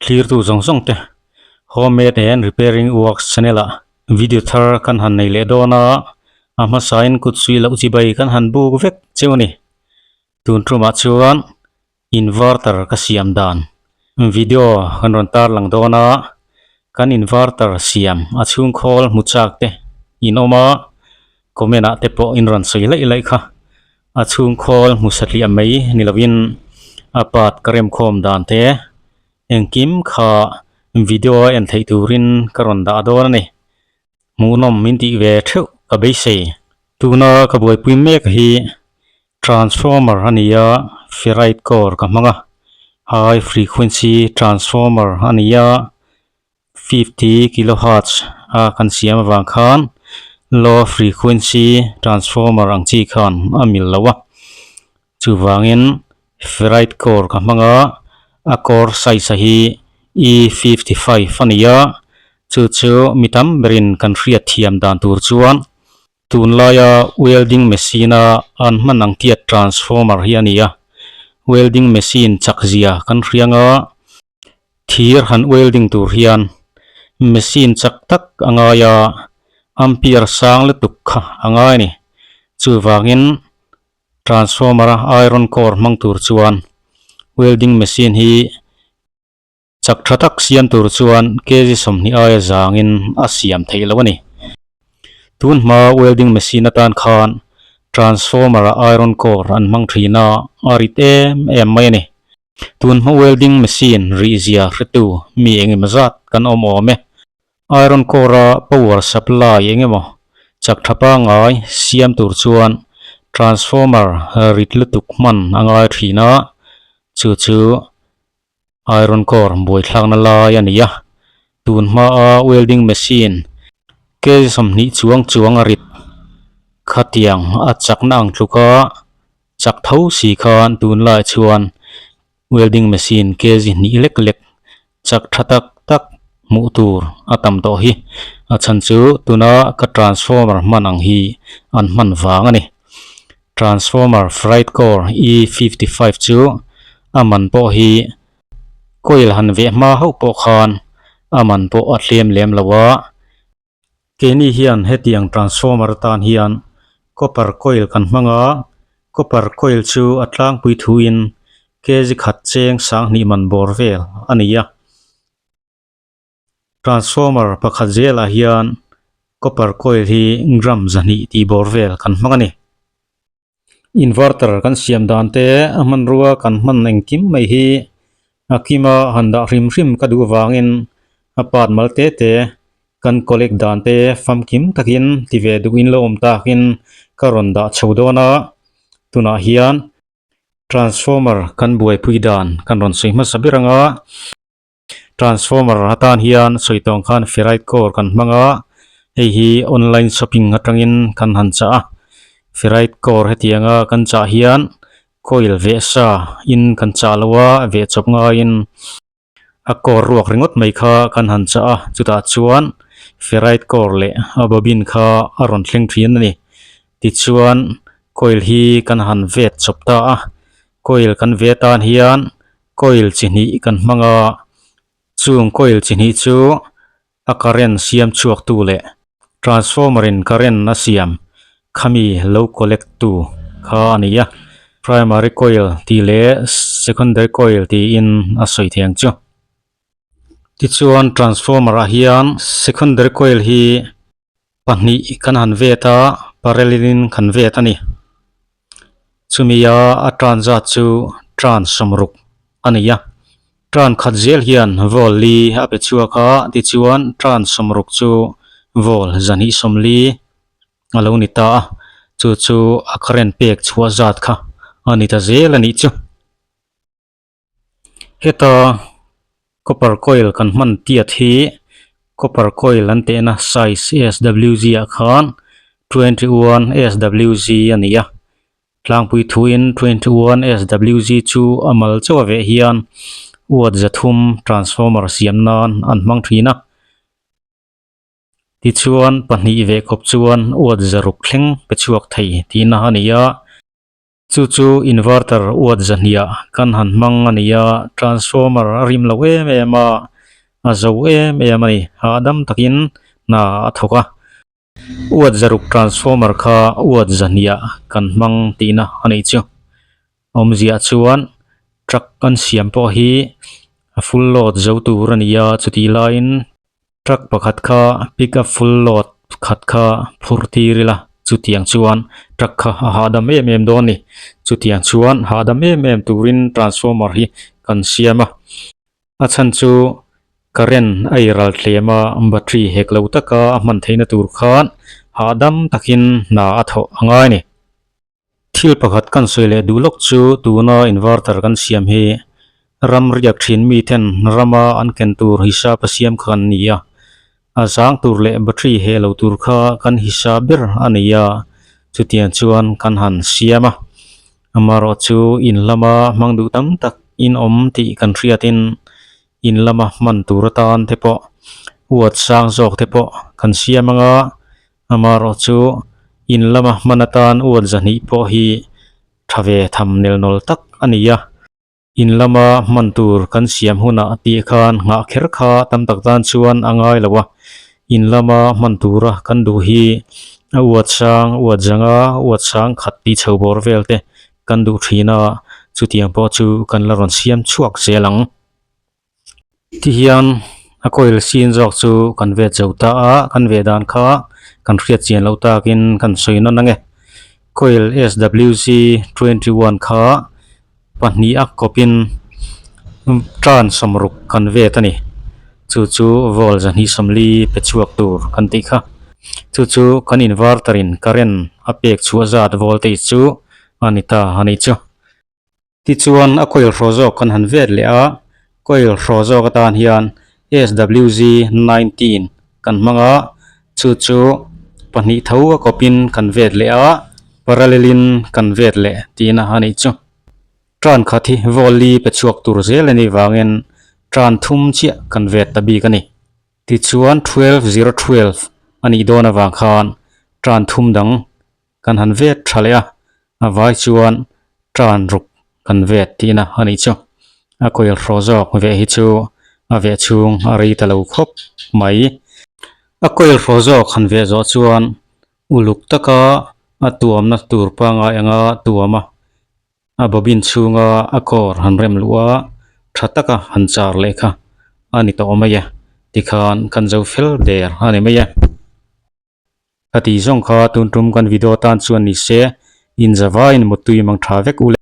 Thlirtu zawng zawng te Homemade and Repairing Works channel ah video thar kan han nei leh dawn a, a hmasain kut suih loh chibai kan han buk vek cheu a ni. Tun tumah chuan inverter ka siam dan video kan rawn tarlang dawn a, kan inverter siam a chhung khawl hmu chak te in awm a, comment ah te pawh in rawn sawi laih laih kha. A chhung khawl hmu satliah mai ni lovin a part ka remkhawm dan te engkim kha video a en theih turin ka rawn dah dawn a ni. Hmuhnawm min tih ve theuh ka beisei. Tuna ka buaipui mek hi transformer a ni a, ferrite core ka hmang a, high frequency transformer a ni a. 50 kilohertz a kan siam avang khan low frequency transformer ang chi khan a mil lo a chuvangin ferrite core ka hmang a a core size a hi e 55 a ni a chu chu mi tam berin kan hriat thiam dan tur chuan tunlaia welding machine a an hman ang tiat transformer hi a ni a welding machine chak zia kan hriang a. Thir han welding tur hian machine chak tak a ngai a, ampere sang lutuk kha a ngai a ni. Chuvangin transformer a iron core hmang tur chuan welding machine hi chak tha tak siam tur chuan kg 20 aia zangin a siam theih loh a ni. Tun hma welding machine atan khan transformer a iron core an hmang thin a, a rit em em mai a ni. Tun hma welding machine rih zia hretu mi engemaw zat kan awm awm e. Iron core a power supply engemaw chak tha pangngai siam tur chuan transformer rit lutuk hman a ngai thin a, chu chu iron core buaithlakna lai a ni a. Tun hmaa welding machine kg 20 chuang chuang a rit khatiang a chakna ang tluka Chak tho si khan tunlai chuan welding machine kg hnih lek lek chak tha tak tak hmuh tur a tam tawh hi. A chhan chu tuna ka transformer hman ang hi an hman vang a ni. Transformer ferrite core E 55 chu a man pawh hi coil han veh hma hauh pawh khan a man pawh a tlem lem lo a. Keini hian hetiang transformer atan hian copper coil kan hmang a, copper coil chu a tlangpui thuin kg khat cheng 2000 man bawr vel a ni a. Transformer pakhat zelah hian copper coil hi gram 200 tih bawr vel kan hmang a ni. Inverter kan siam dan te a hmanrua kan hman engkim mai hi a kima han dah hrim hrim ka duh avangin a part mal te te kan collect dan te famkim takin ti ve duh in lo awm takin ka rawn dah chho dawn a tunah hian transformer kan buaipui dan kan rawn sawi hmasa ber ang a. Transformer atan hian sawi tawng khan ferrite core kan hmang a, hei hi online shopping atangin kan han chah a, ferrite core hetianga kan chah hian coil veh sa in kan chah lo a, veh chawp ngaiin a core ruak ringawt mai kha kan han chah a, chutah chuan ferrite core leh a bobbin kha a rawn thleng thin a ni. Tichuan coil hi kan han vet chawp ta a, coil kan ve tan hian coil chi hnih kan hmang a, chung coil chi hnih chu a current siam chhuak tu leh transformer in current a siam khami lo collect tu kha a ni a, primary coil tih leh secondary coil tiin a sawi thei ang chu. Tichuan transformer ah hian secondary coil hi pahnih kan han vet a parallel in kan vet a ni chumi a a tan zat chu tan 60 a ni a tan khat zel hian volt li a pe chhuak a tichuan tan 60 chu volt 240 a lo ni ta a chu chu a current pek chhuah zat kha a ni ta zel a nih chu. Heta copper coil kan hman tiat hi copper coil an tehna size SWG ah khan 21 SWG a ni a tlangpui thuin 21 SWG chu a mal chauh a veh hian watt 300 transformer siam nan an hmang thin a tichuan pahnih veh kawp chuan watt 600 thleng pe chhuak thei tihna a ni a. Chu chu inverter uat zahniah kan han hmang a ni a, transformer a rim lo em em a, a zo em em a ni, hahdam takin hna a thawk a. Uat zaruk transformer kha uat zahniah kan hmang tihna a nih chu. Awmziah chuan truck an siam pawh hi a full load zo tur a ni a, chutih laiin Truck pakhat kha pick up full load khat kha phur tir ila chutiang chuan truck kha a hahdam em em dawn a ni. Chutiang chuan hahdam em em turin transformer hi kan siam a. A chhan chu current a ei ral thlem a, battery hek lo taka a hman theihna tur khan hahdam takin hna a thawh a ngai a ni. Thil pakhat kan sawi leh duh lawk chu tuna inverter kan siam hi ram riak thin miten rama an ken tur hisap a siam kha kan ni a, a zang tur leh battery heh lo tur kha kan hisap ber a ni a, chutiang chuan kan han siam a. Amaherawh chu in lama hmang duh tam tak in awm tih kan hriatin in lama hman tur atan te pawh uat sang zawk te pawh kan siam anga Amaherawh chu in lama hman atan uat zahnih pawh hi tha ve tham nel nawl tak a ni a. In lama hman tur kan siam hunah tih khan nghah kher kha tam tak tan chuan a ngai lo a. In lama hman tura kan duh hi a uat sang, uat zanga, uat sang khat tih chho bawr vel te kan duh thin a, chutiang pawh chu kan la rawn siam chhuak zel ang. Tihian a coil sin zawk chu kan vet zo ta a, kan veh dan kha kan hriat chian loh takin kan sawi nawn ange. Coil SWC 21 kha pahnih a kawpin tan sawmruk kan vet a ni. Chu chu volt zahnih sawmli pe chhuak tur kan tih kha. Chu chu kan inverter in current a pek chhuah zat voltage chu a ni ta a nih chu. Tichuan a coil hraw zawk kan han vet leh a, coil hraw zawk atan hian SWG 19 kan hmang a, chu chu pahnih tho a kawpin kan vet leh a, parallel in kan vet leh tihna a nih chu. Tan khat hi vawl li pe chhuak tur zel a nih vangin tan thum chiah kan vet ta bik a ni. Tichuan 12 0 12 a nih dawn avang khan tan thum dang Kan han vet tha leh a, a vai chuan tan ruk kan vet tihna a nih chu. A coil hraw zawk veh hi chu a veh chhung a rei ta lo khawp mai. A coil hraw zawk han veh zawh chuan uluk taka a tuamna tur pangngai anga tuam a, a bobin chhunga a kawr han rem luh a, tha taka han char leh kha a ni tawh mai e. Tikhan kan zo fel der a ni mai e. Ka tih zawng kha tun tum kan video tan chuan ni se, inzavain mutui mang tha vek u le.